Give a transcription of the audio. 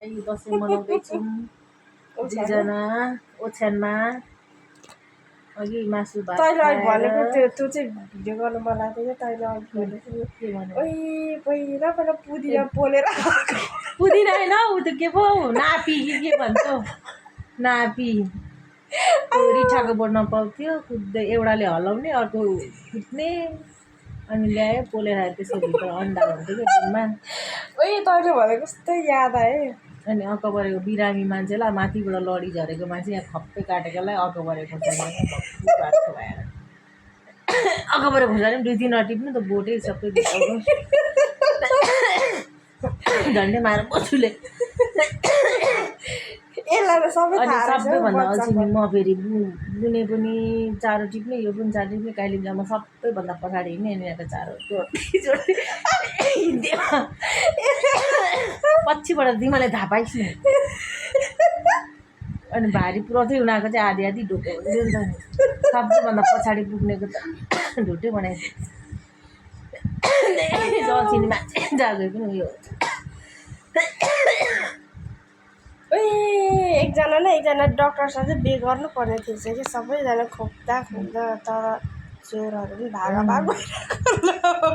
दसैँ मनाउँदैछौँ दुईजना ओछ्यानमा अघि मासु भात तैँले अघि खाएर भनेको त्यो चाहिँ भिडियो गर्नु मन लागेको थियो तैँले अघि भनेको ओइ पहिला पहिला पुदिना पोलेर पुदिना होइन ऊ त के पो नापी के भन्छ नापी रिठाको बोट नपाउँथ्यो कुद्दै एउटाले हलाउने अर्को कुट्ने अनि ल्यायो पोलेर त्यसको भित्र अन्डा हुन्थ्यो क्या टिममा ओइ तैँले भनेको जस्तै याद आयो अनि अकबरेको बिरामी मान्छेलाई माथिबाट लडी झरेको मान्छे यहाँ खप्पै काटेकोलाई अकबरे खोर्सानी भात खुवाएर अकबरे खोर्सानी पनि 2-3 टिप्नु त बोटै सबै भित्रको झन्डै मार बसुले यसलाई सबै अनि थाहा सबैभन्दा अल्छी म फेरि बुने पनि चारो टिप्ने यो पनि चारो टिप्ने कालिम्पोङमा सबैभन्दा पछाडि हिँड्ने अनि यहाँको चारो पछिबाट तिमीलाई थाहा पाइस् नि अनि भारी पुऱ्याउँथ्यो उनीहरूको चाहिँ आधी आधी ढोको हुन्थ्यो नि त सबैभन्दा पछाडि पुग्नेको त ढुट्टै बनाइदियो जल्छिने मान्छे जाँदै पनि उयो एकजना न एकजना डक्टरसँग चाहिँ बे गर्नुपर्ने थिएछ कि सबैजना खोक्दा तर ज्वरोहरू पनि भागा भाग भइरहेको